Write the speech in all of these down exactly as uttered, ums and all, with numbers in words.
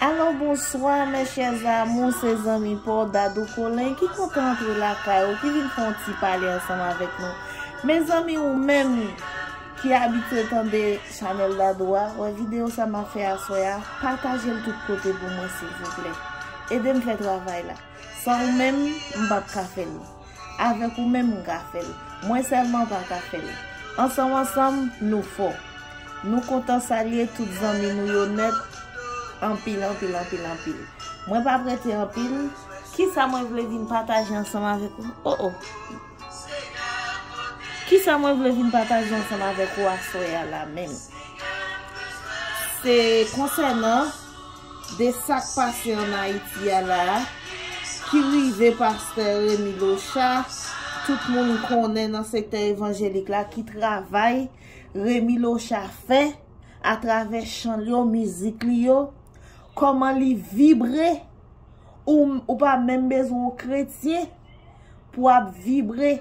Alo, bonswa, mes chers amours, se zanmi pa w Dadou Colin ki kontan antre lakay ou, ki vin fè yon ti pale ansanm avèk nou. Mezanmi, ou menm ki abitye tande chanèl Dadou a, wè videyo sa m ap fè aswè a, pataje l tout kote pou mwen, silvouplè. Ede m fè travay la. San ou menm, m p ap ka fè l. Avèk ou menm, m ka fè l. Mwen sèlman pa ka fè l. Ansanm, ansanm, nou fò. Nou kontan salye tout zanmi nou yo nèt. Anpil, anpil, anpil, anpil. Mwen p ap rete anpil. Kisa mwen vle vin pataje ansanm avèk ou? Oh, oh. Kisa mwen vle vin pataje ansanm avèk ou aswè a la menm? Se konsènan de sa k pase ann Ayiti a la a, ki rive pastè Remy Locha, tout moun konnen nan sektè evanjelik la, ki travay Remy Locha fè atravè chan l yo, mizik li yo, kòman li vibre, ou, ou pa menm bezwen yon kretyen pou w ap vibre,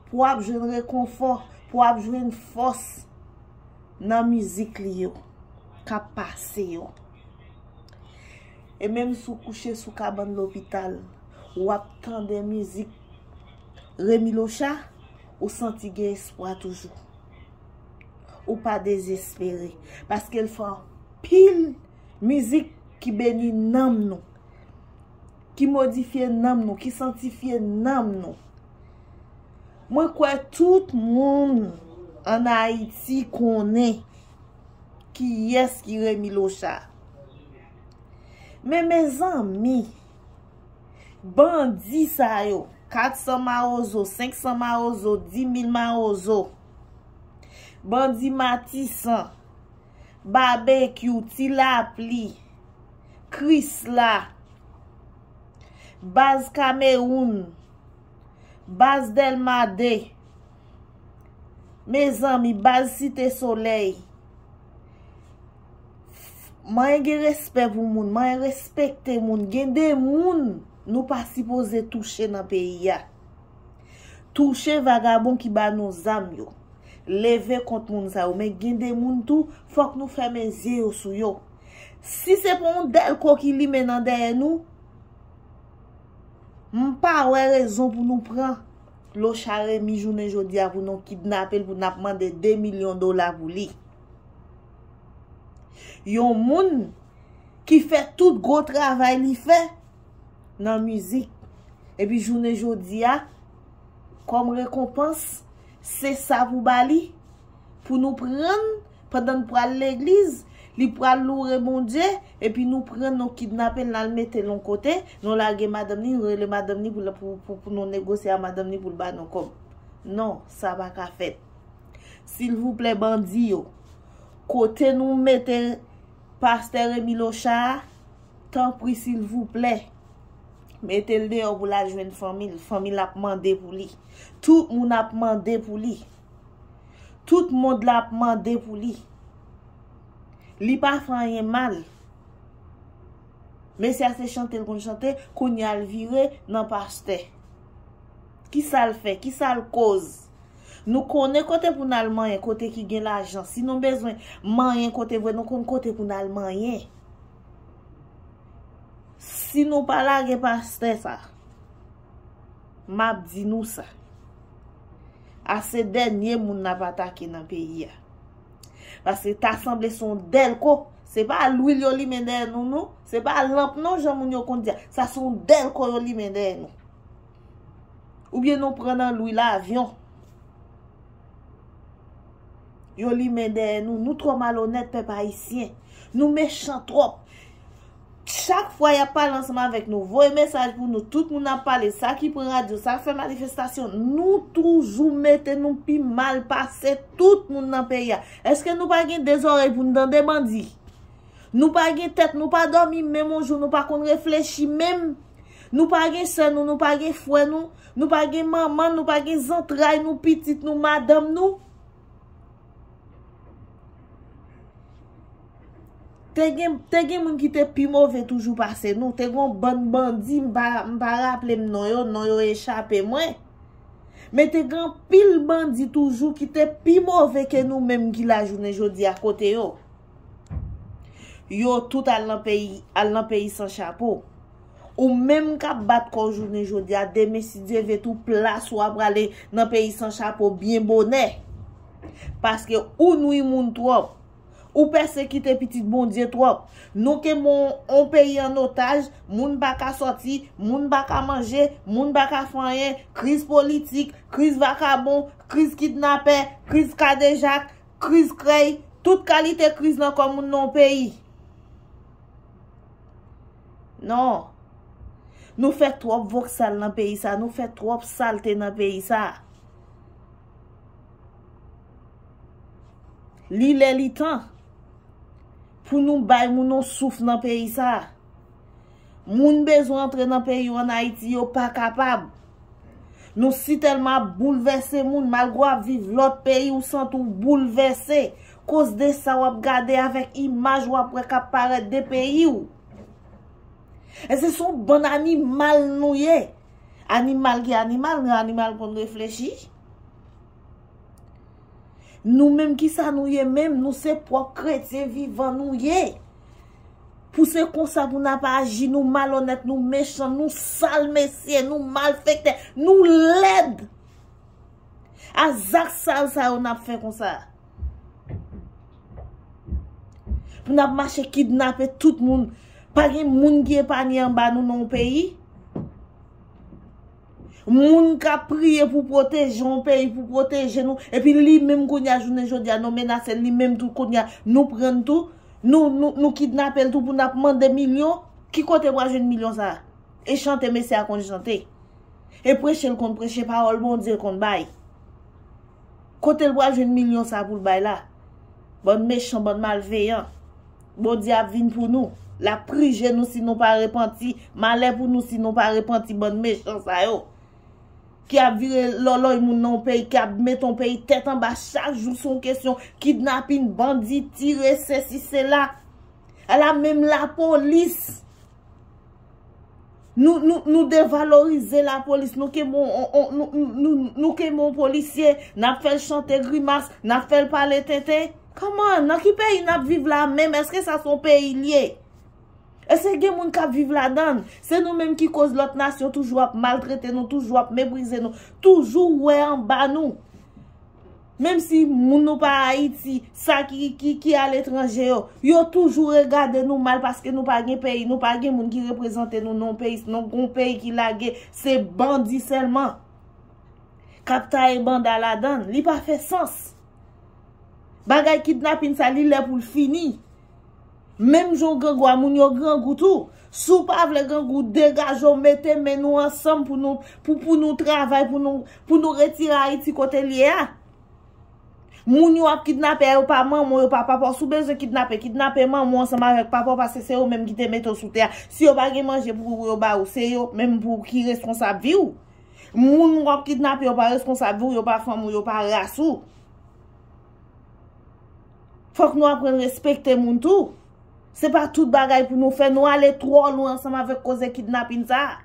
pou w ap jwenn rekonfò, pou w ap jwenn fòs nan mizik li yo k ap pase yo. E menm si w kouche sou kabann lopital, w ap tande mizik Remy Locha, ou santi gen espwa toujou. Ou pa dezespere, paske l fè anpil mizik ki beni nanm nou, ki modifye nanm nou, ki santifye nanm nou. Mwen kwè tout moun ann Ayiti konnen kiyès ki Remy Locha. Men, mezanmi, bandi sa yo, kat san mawozo, senk san mawozo, di mil mawozo, bandi Matisan, Babekyou, Ti Lapli, Krisla, Baz Kamewoun, Baz Dèlma de, mezanmi, Baz Site Solèy. Manyen gen respè pou moun, manyen respekte moun. Gen de moun nou pa sipoze touche nan peyi a. Touche vagabon ki ba nou zam yo. Leve kont moun sa yo. Men gen de moun tou, fòk nou fèmen zye yo sou yo. Si se pa yon dèlko ki limen nan dèyè nou, m pa wè rezon pou nou pran Locha Remy jounen jodi a pou nou kidnape l, pou n ap mande de milyon dola pou li. Yon moun ki fè tout gwo travay li fè nan mizik. Epi jounen jodi a, kòm rekonpans, se sa pou ba li, pou nou pran l pandan n pral legliz, li pral loure Bondye, epi nou pran l, nou kidnape l, n al mete l yon kote, nou lage madanm ni, nou rele madanm ni pou, pou, pou, pou nou negosye a madanm ni pou l ba nou kòb. Non, sa pa ka fèt. Silvouplè, bandi yo, kote nou mete pastè Remy Locha a, tanpri, silvouplè, mete l deyò pou l al jwenn fanmi l. Fanmi l ap mande pou li. Tout moun ap mande pou li. Tout mond la ap mande pou li. Li pa fè anyen mal. Mesye a se chante l konn chante, kounye a l vire nan pastè. Kisa l fè? Kisa l koz? Nou konnen kote pou n al manyen, kote ki gen lajan. Si nou bezwen manyen kote vre, nou konn kote pou n al manyen. Si nou pa lage pastè sa, m ap di nou sa. A se dènye moun n ap atake nan peyi a. Paske ta sanble se yon dèlko. Se pa lwil yo limen dèyè nou, non. Se pa lanp, non, jan moun yo konn di a. Sa se yon dèlko yo limen dèyè nou. Oubyen nou pran nan lwil avyon. Yo limen dèyè nou. Nou twò malonèt, pèp ayisyen. Nou mechan twòp. Chak fwa y ap pale ansanm avèk nou, voye mesaj pou nou, tout moun ap pale, sa ki pran radyo, sa k fè manifestasyon, nou toujou mete nou pi mal pase tout moun nan peyi a. Èske nou pa gen de zòrèy pou n tande, bandi? Nou pa gen tèt, nou pa dòmi menm yon jou, nou pa konn reflechi menm. Nou pa gen sè nou, nou pa gen frè nou, nou pa gen manman, nou pa gen zantray nou, pitit nou, madanm nou. Te gen, te gen moun ki te pi move toujou pase nou. Te gen yon bann bandi, m pa, m pa raple m non yo, non yo echape mwen. Men te gen anpil bandi toujou ki te pi move ke nou menm ki la jounen jodi a kote yo. Yo tout al nan peyi, al nan peyi san chapo. Ou menm k ap bat kò w jounen jodi a, demen si Dye vle tou plas ou a prale nan peyi san chapo byen bonè. Paske ou nwi moun twòp. Ou pèsekite pitit Bondye twòp. Nou kenbe on, on peyi an otaj, moun pa ka sòti, moun pa ka manje, moun pa ka fè anyen, kriz politik, kriz vakabon, kriz kidnapè, kriz kadejak, kriz krèy, tout kalite kriz nan kò moun nan yon peyi. Non. Nou fè twòp voksal nan peyi sa, nou fè twòp salte nan peyi sa. Li lè li tan pou nou bay moun yon souf nan peyi sa. Moun bezwen antre nan peyi w ann Ayiti, yo pa kapab. Nou si tèlman ap boulvèse moun, malgre w ap viv lòt peyi, ou santi w boulvèse. Koz de sa w ap gade avèk imaj w ap wè k ap parèt de peyi w. E se son bann animal nou ye. Animal ki animal, men animal konn reflechi. Nou menm, kisa nou ye menm? Nou se pwòp kretyen vivan nou ye. Pou se konsa pou n ap aji, nou malonèt, nou mechan, nou sal mesye, nou malfektè, nou lèd. A zak sal sa yo n ap fè konsa. Pou n ap mache kidnape tout moun. Pa gen moun ki epanye anba nou nan yon peyi. Moun k ap priye pou pwoteje yon peyi, pou pwoteje nou. Epi li menm kounye a, jounen jodi a, nou menase l, li menm tou kounye a, nou pran l tou, nou, nou, nou kidnape l tou pou n ap mande milyon. Ki kote pral jwenn milyon sa a? E chante mesye a konn chante. E preche l konn preche, pawòl Bondye l konn bay. Kote l pral jwenn milyon sa pou l bay la? Bann mechan, bann malveyan. Bondye ap vin pou nou. L ap prije nou si nou pa repanti. Malè pou nou si nou pa repanti, bann mechan sa yo. Ki ap vire lòlòy moun nan yon peyi, ki ap mete yon peyi tèt anba chak jou sou yon kesyon kidnapin, bandi, tire, sesi, sela. Ala menm lapolis. Nou, nou, nou devalorize lapolis, nou kenbe on, on, nou, nou, nou, nou kenbe on polisye, n ap fè l chante grimas, n ap fè l pale tenten. Kòman? Nan ki peyi n ap viv la menm? Èske sa se yon peyi l ye? Èske gen moun k ap viv ladan l? Se nou menm ki koz lòt nasyon toujou ap maltrete nou, toujou ap meprize nou, toujou wè anba nou. Menm si moun nou pa Ayiti, sa ki, ki, ki aletranje yo, yo toujou regade nou mal paske nou pa gen peyi, nou pa gen moun ki reprezante nou nan yon peyi, nan yon peyi ki lage, se bandi sèlman k ap taye banda ladan l. Li pa fè sans. Bagay kidnapin sa, li lè pou l fini. Menm jan w grangou a, moun yo grangou tou. Si w pa vle grangou, degaje w, mete men nou ansanm pou nou, pou, pou nou travay, pou nou, pou nou retire Ayiti kote l ye a. Moun yo ap kidnape a, yo pa manman w, yo pa papa w. Si w bezwen kidnape, kidnape manman w ansanm avèk papa w, paske se yo menm ki te mete w sou tè a. Si yo pa gen manje pou yo ba ou, se yo menm pou ki responsab vi w. Moun w ap kidnape yo pa responsab vi w, yo pa fanmi w, yo pa ras ou. Fòk nou aprann respekte moun tou. Se pa tout bagay pou nou fè, nou ale twò lwen ansanm avèk koze kidnapin sa a.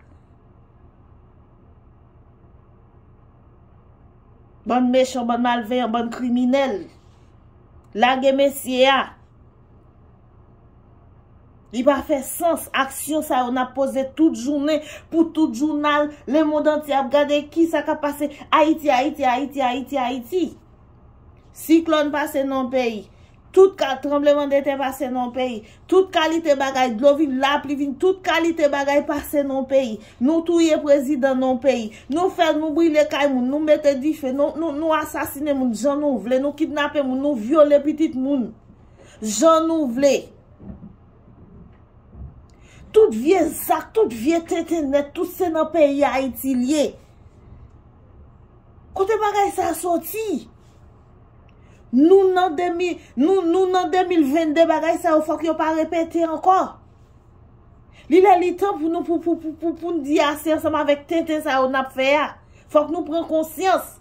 Bann mechan, bann malveyan, bann kriminèl. Lage mesye a. Li pa fè sans, aksyon sa yo n ap poze tout jounen pou tout jounal, lemonn antye ap gade kisa k ap pase. Ayiti, Ayiti, Ayiti, Ayiti, Ayiti. Siklòn pase nan yon peyi, tout ka tranblemanntè pase nan yon peyi, tout kalite bagay, dlo vin, lapli vin, tout kalite bagay pase nan yon peyi. Nou touye prezidan nan yon peyi, nou fè, nou brile kay moun, nou mete dife, nou, nou, nou asasine moun jan nou vle, nou kidnape moun, nou vyole pitit moun jan nou vle. Tout vye zak, tout vye tenten nèt, tout se nan peyi Ayiti l ye. Kote bagay sa a soti? Nou nan de mil, nou, nou nan de mil venn de, bagay sa yo fòk yo pa repete ankò. Li lè li tan pou nou, pou, pou, pou, pou, pou n di ase ansanm avèk tenten sa yo n ap fè a. Fòk nou pran konsyans.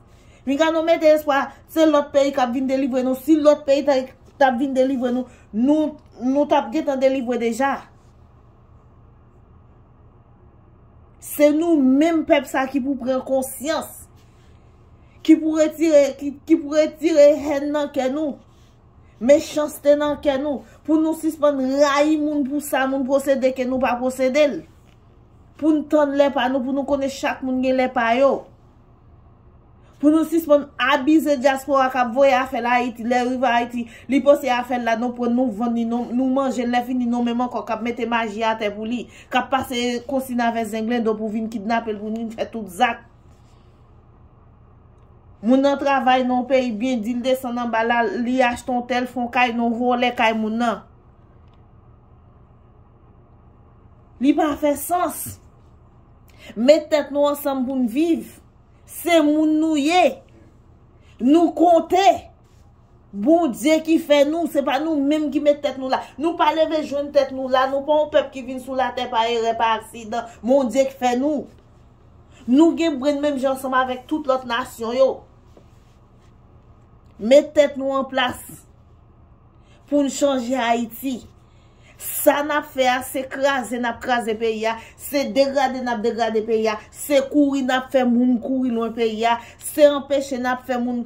Pinga nou mete espwa, se lòt peyi k ap vin delivre nou. Si lòt peyi ta, t ap vin delivre nou, nou, nou t ap gentan delivre deja. Se nou menm pèp sa ki pou pran konsyans. Ki pou retire, ki, ki pou retire hèn nan kè nou. Mechanste nan kè nou, pou nou sispann rayi moun pou sa moun posede ke nou pa posede l. Pou n tann lè pa nou, pou nou konnen chak moun gen lè pa yo. Pou nou sispann abize dyaspora k ap voye afè l Ayiti, lè rive Ayiti, li poste afè l la, nou pran, nou vann li, nou, nou manje l, lè fini, nou menm ankò k ap mete maji atè pou li, k ap pase konsin avè zenglendo pou vin kidnape l, pou vin fè tout zak. Moun nan travay nan yon peyi byen, di l desann anba la, li achte yon tèl fon kay, nan vòlè kay moun nan. Li pa fè sans. Met tèt nou ansanm pou n viv. Se moun nou ye. Nou konte. Bondye ki fè nou, se pa nou menm ki met tèt nou la. Nou pa leve jwenn tèt nou la, nou pa yon pèp ki vin sou latè pa erè, pa aksidan. Bondye ki fè nou. Nou gen brenn menm jan ansanm avèk tout lòt nasyon yo. Met tèt nou an plas pou n chanje Ayiti. Sa n ap fè a, se kraze n ap kraze peyi a, se degrade n ap degrade peyi a, se kouri n ap fè moun kouri lwen peyi a, se anpeche n ap fè moun,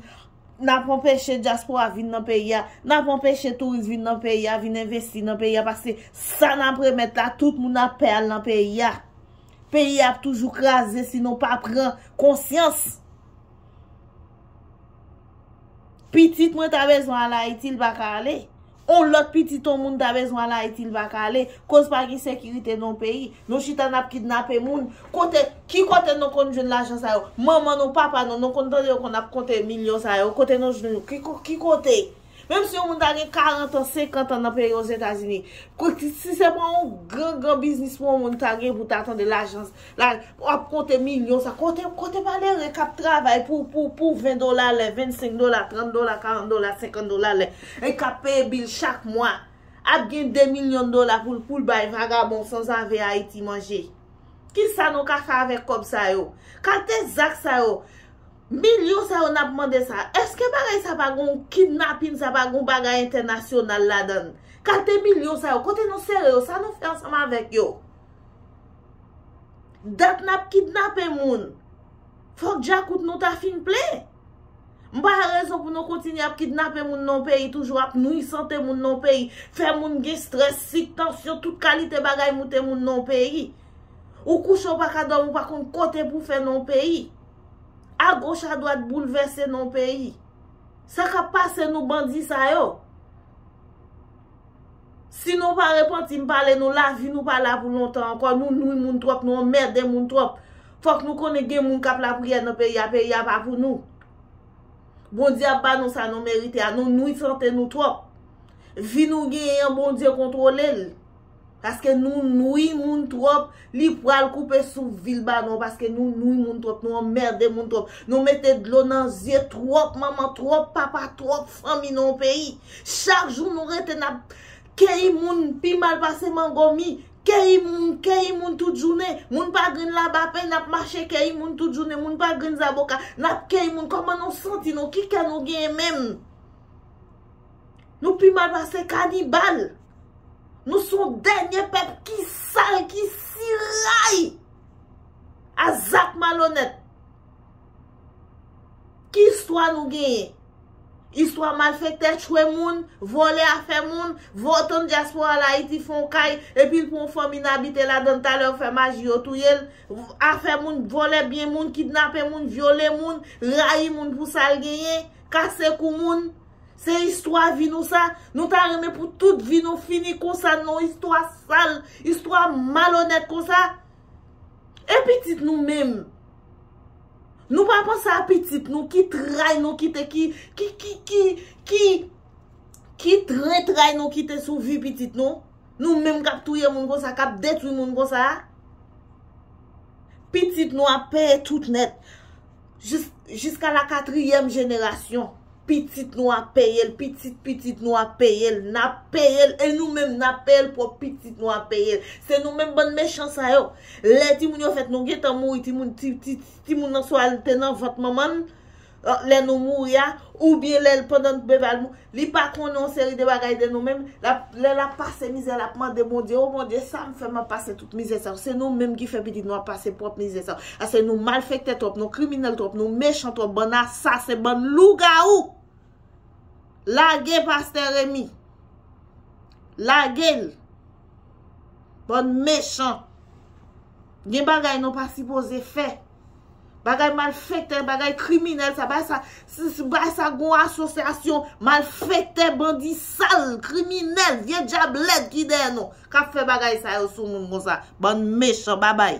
n ap anpeche dyaspora vin nan peyi a, n ap anpeche touris vin nan peyi a, vin envesti nan peyi a, paske sa n ap remèt la, tout moun ap pè al nan peyi a. Peyi a ap toujou kraze si nou pa pran konsyans. Pitit mwen ta bezwen al Ayiti, l pa ka ale. On lòt pitit on moun ta bezwen al Ayiti, l pa ka ale. Koz pa gen sekirite nan peyi. Nou chita n ap kidnape moun. Kote, ki kote nou konn jwenn lajan sa yo? Manman nou, papa nou, nou konn tande yo konn ap konte milyon sa yo. Kote nou jwenn yo? Ki ko-, ki kote? Menm si yon moun ta gen karant an, senkant an nan peyi Ozetazini, si se pa yon gran, gran biznis pou yon moun ta gen pou ta tande lajan, la, w ap konte milyon sa. Kote, kote malere k ap travay pou, pou, pou ven dola lè, vennsenk dola, trant dola, karant dola, senkant dola lè, e k ap peye bil chak mwa, ap gen de milyon dola pou l, pou l bay vagabon sanzave Ayiti manje. Kisa nou ka fè avèk kòb sa yo? Kalte zak sa yo. Milyon sa yo n ap mande sa. Èske bagay sa pa gon kidnapin, sa pa gon bagay entènasyonal ladan l? Kalte milyon sa yo, kote nou sere yo? Sa nou fè ansanm avèk yo? Dat n ap kidnape moun. Fòk djakout nou ta fin plen. M pa wè rezon pou nou kontinye ap kidnape moun nan peyi, toujou ap nwi sante moun nan peyi, fè moun gen strès, sik, tansyon, tout kalite bagay moute moun nan peyi. Ou kouche, ou pa ka dòmi, ou pa konn kote pou fè nan peyi. Agoch, adwat, boulvèse nan peyi. Sa k ap pase nou bandi sa yo? Si nou pa repanti, m pale nou, lavi nou pa la pou lontan ankò. Nou nwi moun twòp, nou anmède moun twòp. Fòk nou konnen gen moun k ap lapriyè nan peyi a, peyi a pa pou nou. Bondye ap ba nou sa nou merite a, nou nwi sante nou twòp. Vi nou genyen an, Bondye kontwole l. Paske nou nwi moun twòp, li pral koupe souf vi l ba nou, paske nou nwi moun twòp, nou anmède moun twòp, nou mete dlo nan zye twòp manman, twòp papa, twòp fanmi nan yon peyi. Chak jou nou rete n ap keyi moun pi mal pase mango mi, keyi moun, keyi moun tout jounen. Moun pa grenn labapen, n ap mache keyi moun tout jounen. Moun pa grenn zaboka, n ap keyi moun. Kòman nou santi nou? Ki kè nou genyen menm? Nou pi mal pase kanibal. Nou se yon dènye pèp ki sal, ki siray a zak malonèt. Ki istwa nou genyen? Istwa malfektè tchwe moun, vòlè afè moun, vòlè dyaspora al Ayiti fè yon kay, epi l pran yon fanmi n abite ladan l, talè yo fè maji yo touye l, afè moun, vòlè byen moun, kidnape moun, vyole moun, rayi moun pou sa l genyen, kase kou moun. Se istwa vi nou sa. Nou ta renmen pou tout vi nou fini konsa, nan istwa sal, istwa malonèt konsa. E pitit nou menm? Nou pa panse a pitit nou ki tray nou kite, ki, ki, ki, ki, ki, ki tren tray nou kite sou vi pitit nou? Nou menm k ap touye moun konsa, k ap detwi moun konsa. Pitit nou ap peye tout nèt. Jis-, jiska la katriyèm jenerasyon. Pitit nou ap peye l, pitit pitit nou ap peye l, n ap peye l, e nou menm n ap peye l, pwòp pitit nou ap peye l. Se nou menm bann mechan sa yo. Lè timoun yo fèt, nou gentan mouri, timoun, ti, ti, timoun nan swa l te nan vant manman l, lè nou mouri a, oubyen lè l pandan n bebe al mou-, li pa konnen yon seri de bagay de nou menm, l ap, lè l ap pase mizè, l ap mande Bondye, "O Bondye, sa m fè m ap pase tout mizè sa yo?" Se nou menm ki fè pitit nou ap pase pwòp mizè sa yo. Paske nou malfektè twòp, nou kriminèl twòp, nou mechan twòp, bann asasen, bann lougawou. Lage pastè Remy. Lage l. Bann mechan. Gen bagay nou pa sipoze fè. Bagay malfektè, bagay kriminèl sa, bagay sa, si, si, bagay sa gon asosyasyon malfektè, bandi sal, kriminèl, vye dyab lèd ki dèyè nou, k ap fè bagay sa yo sou moun konsa. Bann mechan, babay.